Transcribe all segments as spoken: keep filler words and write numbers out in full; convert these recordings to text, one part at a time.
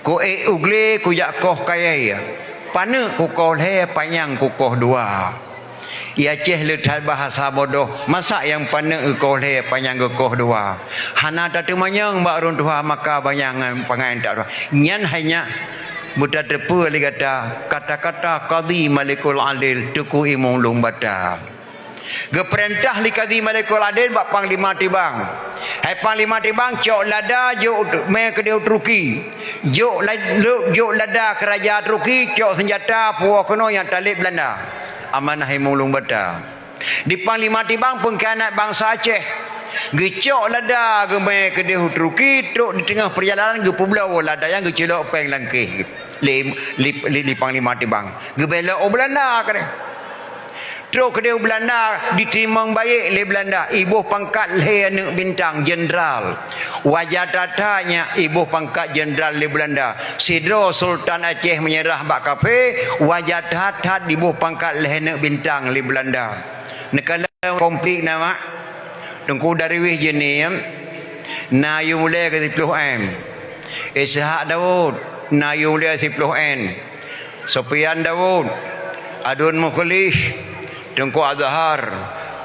Ku ék u glé kujak koh kayée, paneuk kukoh lhée, panyang kukoh dua. I Aceh le that bahasa bodoh, masa nyang paneuk geukoh lhée, panyang geukoh dua. Hana tateumanyong bak ureuëng tuha, maka banyak ngon pangai tak tuha. Nyan hai nyak, beutateupeue lé gata kata-kata Qadhi Malikul Adil Teungku Imum Lueng Bata. Geupeurintah lé Qadhi Malikul Adil bak Panglima Tibang. Hai Panglima Tibang, cok lada jok mé keudeh u Turki. Jok la-, jok lada keu raja Turki, cok seunjata puwoe keunoe nyang taleb Beulanda. Amanah Imum Lueng Bata. Di Panglima Tibang peungkhianat bansa Aceh. Geucok lada geumé keudeh u Turki, trok di teungoh peurjalanan geupeubloe lada nyan geuculok péng lam kéh lé, lé, lé, lé Panglima Tibang. Geubelok u Beulanda keudeh. Trok keudeh u Beulanda, diteurimong baik lé Beulanda, iboh pangkat lhée aneuk bintang, jenderal. Wajar that-that nyak iboh pangkat jenderal lé Beulanda. Sidroe Sultan Aceh meunyeurah bak kafé, wajar that-that iboh pangkat lhée aneuk bintang lé Beulanda. Neukalon konflik na mak. Teungku Darwis Jeunieb, na yue mulai keu siploh M. Ishak Daud, na yue mulai siploh N. Sofyan Daud, Adun Mukhlih, Teungku Azhar,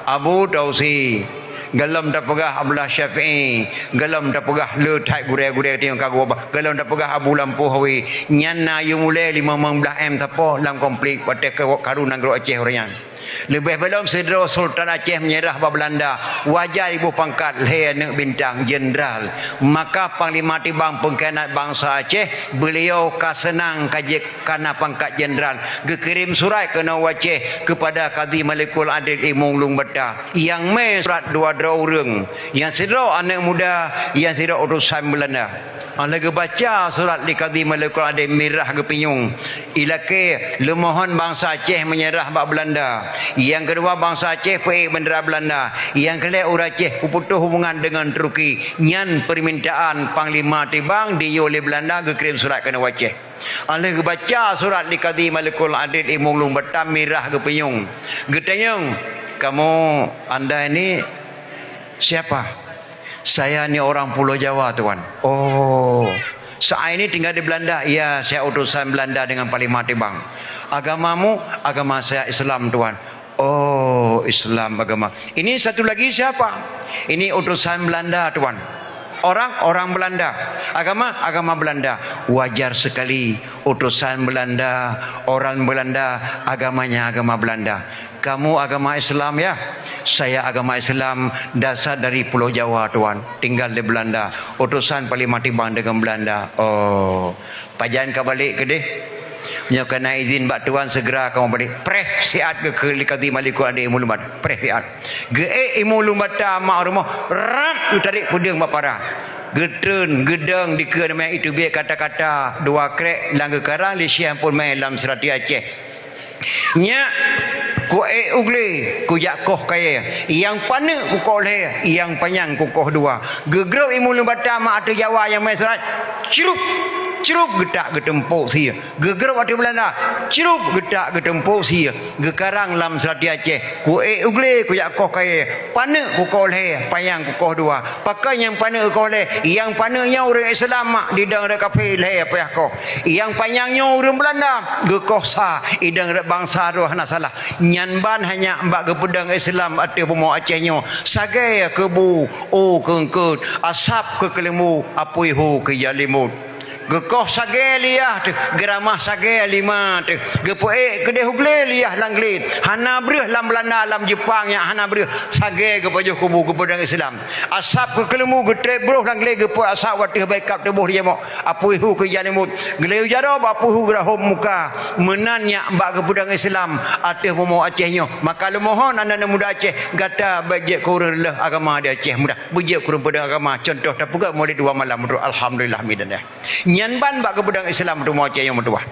Abu Tausi, golom tapeugah Abdullah Syafi'i, golom tapeugah le that gurée-gurée nyang ka geuba, golom tapeugah Abu Lampôh Awi, nyan na yue mulai limong blaih M sapoh lam konflik watée ka-, karu nanggroe Aceh uroe nyan. Leubeh beu lom sidroe Sultan Aceh meunyeurah bak Beulanda, wajar iboh pangkat lhée aneuk bintang, jenderal. Maka Panglima Tibang peungkhianat bansa Aceh, beuliau ka seunang ka jeuet kana pangkat jenderal, geukirém surat keunoe u Aceh keupada Qadhi Malikul Adil Imum Lueng Bata, nyang mé surat dua droe ureuëng, nyang sidroe aneuk muda, nyang sidroe utosan Beulanda. Óh lheueh geubaca surat lé Qadhi Malikul Adil, mirah geupinyueng. Ilakée leumohon bansa Aceh meunyeurah bak Beulanda. Nyang keudua, bansa Aceh peuék bendera Beulanda. Nyang keulhée, ureuëng Aceh peuputôh hubungan deungon Turki. Nyan peumintaan Panglima Tibang diyue lé Beulanda, geukirém surat keunoe u Aceh. Óh lheueh geubaca surat lé Qadhi Malikul Adil Imum Lueng Bata, mirah geupinyueng. Geutanyong, "Kamu, anda ini siapa?" "Saya ni orang Pulau Jawa, Tuan." "Oh, saat ini tinggal di Belanda?" "Iya, saya utusan Belanda dengan Panglima Tibang." "Agamamu?" "Agama saya Islam, Tuan." "Oh, Islam agama. Ini satu lagi siapa?" "Ini utusan Belanda, Tuan." "Orang?" "Orang Belanda." "Agama?" "Agama Belanda." Wajar sekali, utusan Belanda, orang Belanda, agamanya agama Belanda. "Kamu agama Islam, ya?" "Saya agama Islam, dasar dari Pulau Jawa, Tuan. Tinggal di Belanda. Utusan Panglima Tibang dengan Belanda." "Oh, pajan ka balek keudeh?" "Nyoe kana izin bak Tuan, segera kamu balik." Preh siat geukheun lé Qadhi Malikul Adil Imum Lueng Bata. Preh siat. Geuék Imum Lueng Bata mak rumoh, rap geutarek peudeueng bak para. Geutreun, geudong dikeue mé, iteubiet kata-kata dua krek lam geukarang lé Syekh Ampon Mé lam Seurati Aceh. "Nyak, kuék u glé, kujak koh kayée. Nyang paneuk kukoh lhée, nyang panyang kukoh dua." Geugrôp Imum Lueng Bata mak ateueh Jawa nyang mé surat. Crup, crup geutak geuteumpok sie. Geugrôp ateueh Beulanda. Crup geutak geuteumpok sie. Geukarang lam Seurati Aceh. "Kuék u glé, kujak koh kayée. Paneuk kukoh lhée, panyang kukoh dua." Pakon nyang paneuk geukoh lhée? Nyang paneuk nyoe ureuëng Islam mak, idong rot kafé lhée payah koh. Nyang panyang nyoe ureuëng Beulanda, geukoh sa, idong rot bansa droe hana salah. Nyan ban hai nyak bak geupeudong Islam ateueh bumoe Aceh nyoe. Sagai keubu, u keu eungkôt, asab keu keuleumbu, apui hu keu jalimut. Geukoh sagai liah teuh, geuramah sagai lima teuh, geupeuék keudeh u glé liah lam glé. Hana breueh lam Beulanda, lam Jeupang nyak hana breueh. Sagai geupajoh kubu geupeudong Islam. Asab keu keuleumbu geutrép broh lam glé, geupeuet asab u ateueh baikab tuboh dijamok. Apui hu keu jalimut, glé u jaroe bak apui hu geurahom muka. Meunan nyak bak geupeudong Islam ateueh bumoe Aceh nyoe. Maka leumohon aneuk-aneuk muda Aceh, gata bék jeuet keu ureuëng reuleueh agama di Aceh muda. Beujeuet keu ureuëng peudong agama, cuntoh tapeugah mulod dua malam, alhamdulillah, midan deh. Nyan ban bak geupeudong Islam teuma Aceh nyang meutuwah.